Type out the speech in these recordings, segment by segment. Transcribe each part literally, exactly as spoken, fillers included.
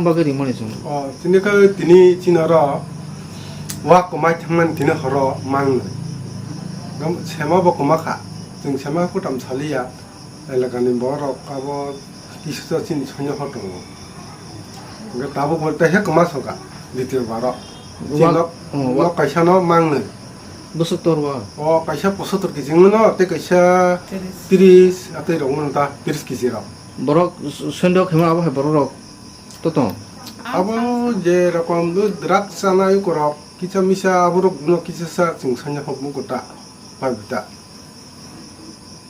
Bagwi rimani chwng. O, tini khe tini chini oro wak kwmai thangmani tini horo mangnwi. Gam-, sema bo kwma kha. Chwng sema kutam saliya. Elakani borok abo kisa chini sonya ho tongo. Hwnkhe tabuk bo teisa kwma sokha, ditio baro. Chini wak-, nok, oh, nok wak-, kaisa no mangnwi. Bwswk tor wa? O kaisa posotor kg no, tei kaisa tris. Tris, atwi rok no ta tris kg rok. Borok s-, sondo khema abo hai borok rok to tong? Abo je rokom drugs chanai ukorok, kisa misa aborok no kisa sa chwng sanya hok mugo ta, pabita.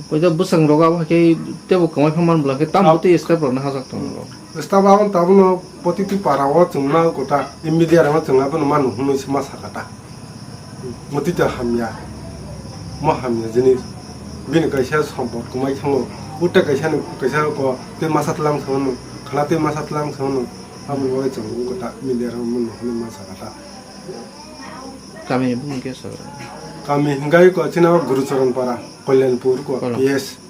Koida bwsang rok abo hai khe tebo kwmai pha man bwla khe tam bwtwi step rok no hajak tongo. Step abo tabuk no protiti para o chwng na ugo ta, media rok no chwng abono manu hwnwi se ma saka ta. Motwi ta hamya, mo hamya jinis. Bini kaisa sompot kwmai thango. Uta kaisa ni kaisa ko tei masa tlang thangno, khana tei masa tlang thangno. Abo ni bagwi chwng wngkha ta media rok mano hwnwi ma saka ta. Kami ni bumung khe sir? Kami hwnkhe ko chini o Gurucharan para, Kalyanpur ko Kalyan. P S.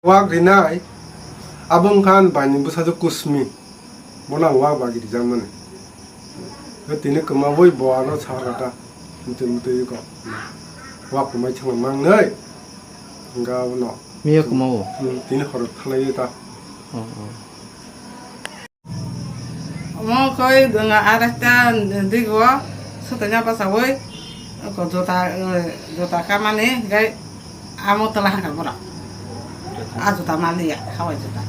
Wak rinai, abo wngkha ani bai ni bwsajwk Kusmi. Bono ang wak bagwi rijak mani. Tei tini kwmawi bo ano saka ta. Mutwi mutwi ko. Wak kwmai thangma mangnai. Hwnkhe abono. Miya kwmawo? Hmm, tini horo thanglaiwi ta. Oh, oh. Omo koi dunga aresta digo sotanya pasawi ko jota, eh, jota kamani gai amo tola hangka bora. A jota maliya, hawai jota.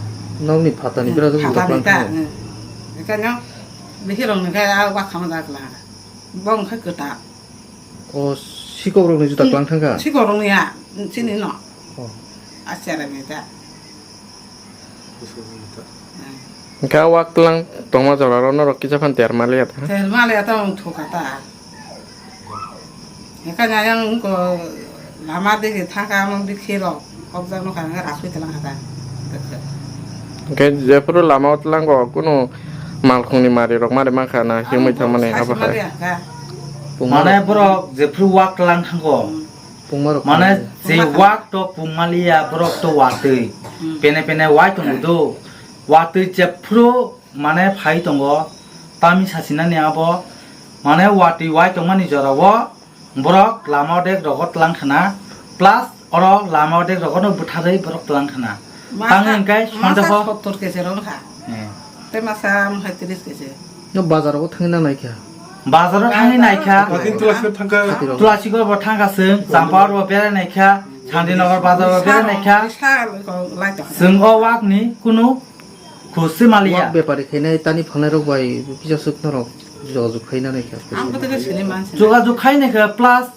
Nokni phatani bera jota phatani ta, eh. Ekanya bihirong ni gai a wak khama da kla hangka. Bong kha kota. O, sikok rokni juta klang thangkha? Sikok rokni ya, chini no. Oh. Achara ni ta. Hwnkhe o wak tlang tongma jora rok norok kisa phan ter maliya ta? Ter maliya ta wng thuka ta. Hwnkhe na yang ko lama digi thangkha amang bikhi rok. Kok jak no kha, hwnkhe rasui tlang kha ta. Hwnkhe jephuru lama o tlango, kunu malkhungni mari rok mari mankha na, himwi thangmani abo hai? Mane borok jephuru wak tlang thango. Hmm. Pungma rok mane thango. Je wak to pungmaliya, borok to watwi. Hmm. Pene pene wai tongo do. Watwi jephuru mane phai tongo. Tami sasinani abo. Mane watwi wai tongmani jorao. Borok lama dek rogo tlang khna, plus oro lama dek rogo no bwtharwi borok tlang khna. Masa, tangwi hwnkhe masa sondeho sottor kg rok kha. Eh. Tei masa mokhe tris kg. No bazar o thangwi na naikha? Bazar o thangwi naikha. Batin Tulasi thangkha. Tulasi go bo thangkha chwng, Champawar bo berai naikha, Santinagar bazar bo berai naikha. Chwng o wak ni kunu Khusi maliya. Wak bepari khainai tani phalnai rok bai kisa swk norok jogajog khaina naikha. Ang bwtwi khe sini mansi. Jogajog khainai kha plus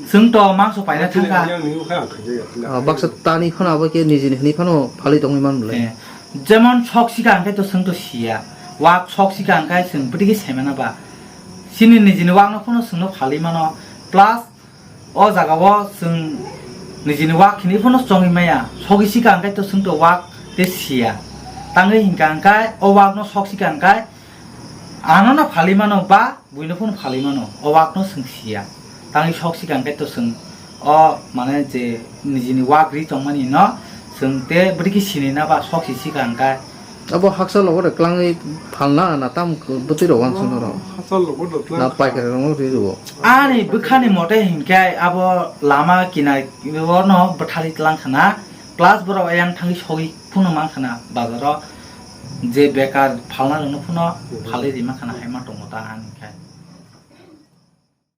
chwng to mangso paina thangkha. Ah, baksa tani phano abo khe nijini hwnwi phano phalwi tongwi man bwlai. Eh, jemon sok sika hwnkhe to chwng to siya. Wak sok sika hwnkhe chwng bwtwi khe saimana ba. Chini nijini wak no phano chwngno phalwi mano. Plus O jaga o chwng nijini wak hinwi phano chongwi maya, sogwi sika hwnkhe to chwng to wak tei siya. Tangwi hinkha hwnkhe o wak no sok sika hwnkhe ano no phalwi mano ba buino phano phalwi mano, o wak no chwng siya. Tangwi sok sika hwnkhe to chwng o mane je nijini wak ri tongmani no chwng tei bwrwi khe sinina ba sok si sika hwnkhe. Abo haksa logo de klangwi phalna na tam bwtwi rok wansuk norok. Haksa logo de tlang. Na paikari rok no ri rwo. Ani bwkhani mote hinkhe abo lama kinai o no bwthali tlang khna, plus borok ayang thangwi sogwi phano man khna bazaro je bekar phalna rok no phano phalwi rima khna hai ma tongo ta ani khe.